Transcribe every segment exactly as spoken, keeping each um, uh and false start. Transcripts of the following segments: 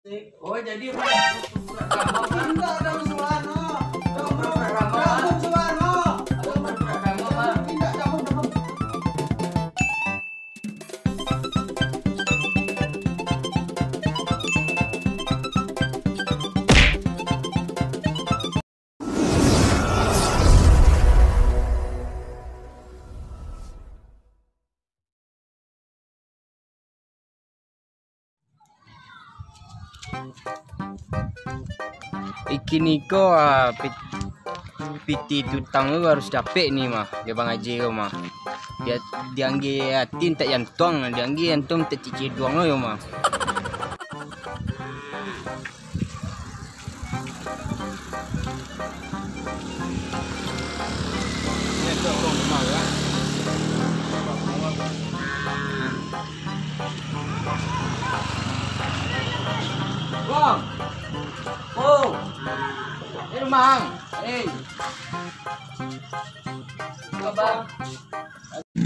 Oh, jadi, Bang? Indak, Bang Suwano. Bang, Bang, Bang Suwano. Bang, Bang Suwano. Indak, Bang, Bang. Kini ko, ah, pit-, pitih utang tu harus dapek ni mah, jo Bang Aji ko mah. Dia, diangge ati tak jantuang, diangge jantuang tak ciciduang lo yo mah. Bang. Oh. Eh, Bang. Eh. Apa?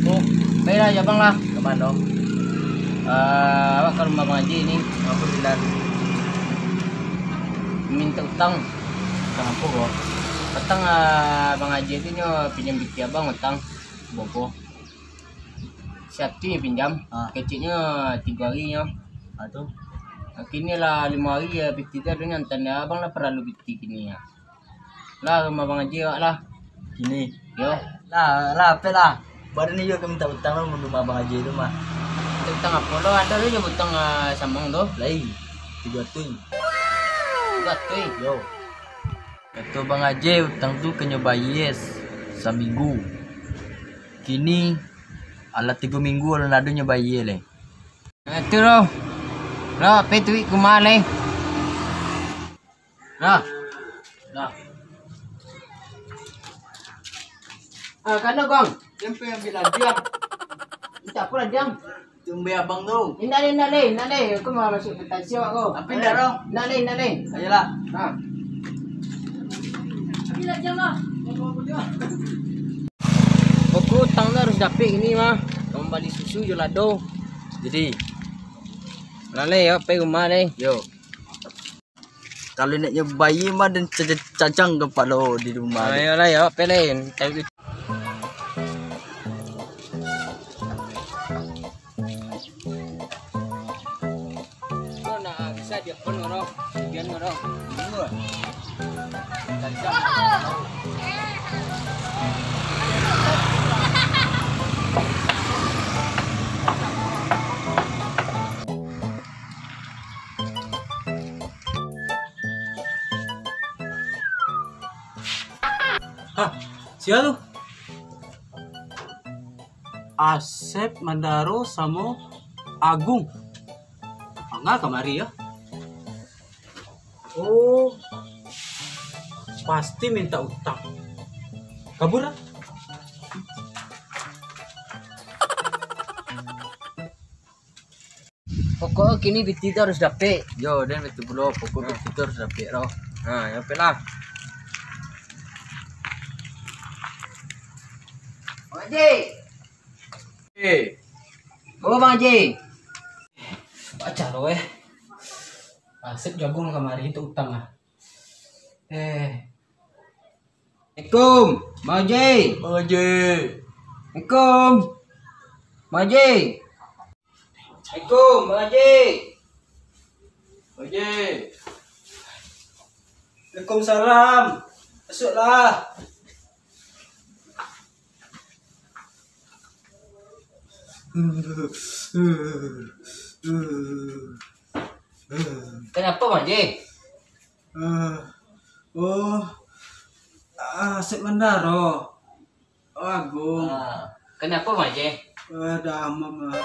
Oh, baiklah, ya, Bang lah. Ka mano? Eh, awak ka rumah Bang Aji ni. Apo, Dilan? Minta utang. Utang apo, Bang? Utang, ah, Bang Aji tu nyo pinjam pitih abang utang. Boko. Satu nyo pinjam, ah, keceknyo tigo hari nyo. Ah, tu. Kini lah limo hari, ya, pitih tu ado nyo, tando abang lah paralu pitih kini, ya. Lah, rumah Bang Aji awak lah. Kini? Yo. Lah, lah, apek lah. Baru ni yo ka minta utang lah, rumah Bang Aji tu mah. Minta utang apo lo? Ado lo jo utang, ah, samang tu. Lai, tigo ratuih. Tigo ratuih? Yo. Kato Bang Aji, utang tu kanyo bayia s-, saminggu. Kini, alah tigo minggu alun ado nyo bayia lai. Nah, tu lo. Lo, apo tu, ka rumah lai. Nah. Nah. Ah, kano, Gong? Sampai ambil ladiang. Minta apo ladiang? Tumbe abang tu. Indak lai, indak lai, indak lai. Aku mau masuk ke tasio aku. Tapi indak, Bro. Indak lai, indak lai. Ayolah. Nah. Ambil ladiang lah. Pokok utang tu harus dapek kini mah. Ka mambali susu jo lado. Jadi. Lah lai, yo, pai rumah lai. Yo. Kalau nak nyo bayia mah, den ca-, cacang kapalo di rumah tu. Ayolah, yo, pai lai. Hah, sia tu? Asep Mandaro samo Agung. Manga kamari, yo? Oh, pasti minta utang. Kabur, ah. Pokok kini pitih tu harus dapek. Yo, den batua pulo, pokok pitih tu harus dapek lo. Ha, yo, dapek lah. Bang Aji. Eh. Oh, Bang Aji. Apo caro, eh? Asep jo Agung kamari tu utang lah. Eh. Assalamualaikum, Bang Aji. Bang Aji. Assalamualaikum. Bang Aji. Assalamualaikum, Bang Aji. Bang Aji. Waalaikumsalam. Masuaklah. Kanapo, Bang Aji? Ah, oh, ah, Asep Mandaro. Oh, Agung. Ah, kanapo, Bang Aji? Ah, damam, ah.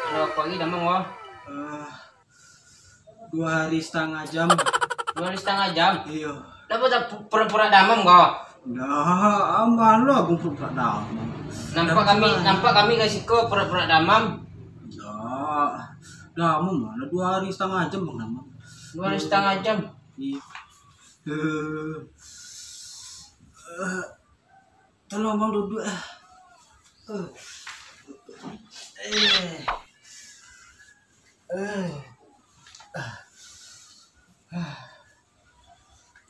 Kalau pagi damam, wah. Ah, dua hari satangah jam. Dua hari satangah jam? Iyo. Napa tak pu-, pura-pura damam ko? Dah, aman lo, Agung, pura-pura damam. Nampak kami, nampak kami ka siko pura-pura damam. Dah, damam lah, dua hari satangah jam, Bang, damam. Dua hari satangah jam? Iyo. Eh, eh, tolong, Bang, duduak, ah. Eh. Eh. Eh.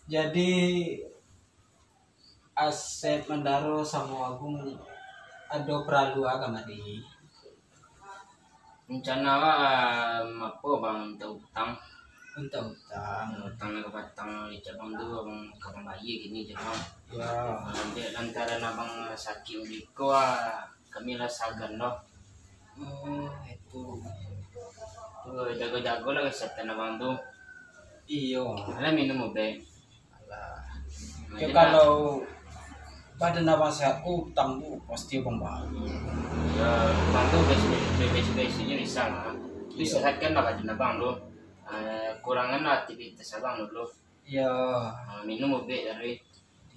Jadi, Asep Mandaro samo Agung ado paralu a kamari? Rencana awak, apo, Bang, mintak utang. Mintak utang. Utang nan kapatang licak Bang tu, Bang, ka pambayia kini, cak Bang. Yo. Dek lantaran Abang sakik beko, ah, kami lah sagan doh. Oh, itu. Tu, jago-jago lah kesehatan Abang tu. Iyo. Alah, minum ubek. Alah. Yo, kalau badan Abang sehat, utang tu pasti Abang bayia. Yo, utang tu basic-, basic-basicnyo bisa lah. Tapi Iyo. Sehatkan lah badan Abang tu. Eh, kurangan lah aktivitas Abang dulu. Iyo. Ah, minum ubek tadi.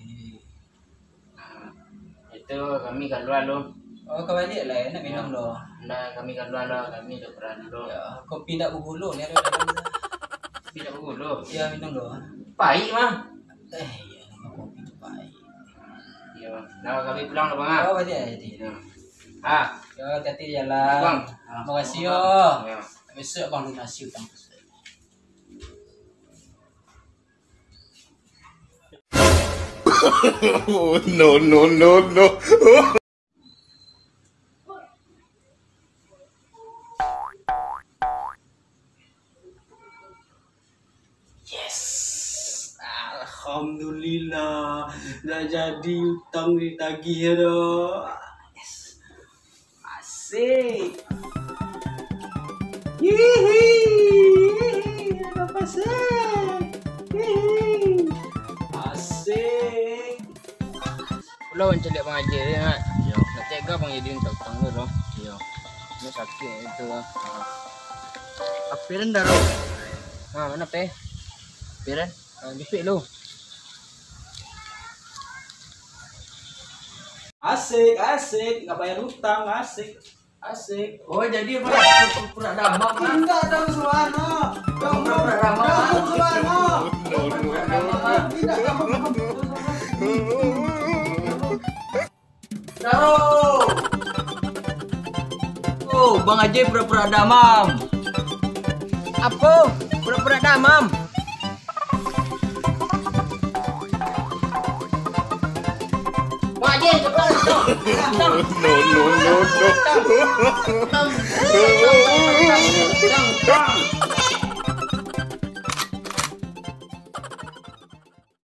Iyo. Ah, itu kami kalua dulu. Oh, ka baliak lah, nak minum dulu. Ndak, kami kalua dulu, kami ado paralu dulu. Yo, kopi ndak bagulo ni ado dalam tu. Kopi ndak bagulo? Yo, minum dulu. Paik mah. Eh, iyo, nama kopi tu paik. Iyo. Nah, kami pulang dulu, Bang, ah. Oh, baliak lah jadi. Yo. Ah. Yo, hati-hati di jalan. Bang. Ah, makasih yo. Yo. Besok Abang lunasi utang. No, no, no, no. Yes, alhamdulillah, lah jadi utang ditagih dah. Yes. Asik. Hihi. Apa sih? Hihi. Asik. Pulo mancaliak Bang Ajai ni, nak. Iyo. Nak tega Bang jadi mintak utang tu, doh. Iyo. Ini sakik itu, lah. Apiran darah. Ha, mana pe? Apiran? Ah, jepit lu. Asik, asik, nggak bayar utang, asik, asik. Oh, jadi apa? Pura-pura damam, kan? Indak, damam sabana. Damam, pura-pura damam, damam sabana. Damam pura-pura damam, kan? Indak, damam, damam. Daro! Oh, Bang Ajai pura-pura damam. Apo? Pura-pura damam? Bang Ajai, cepat. No, no, no, no.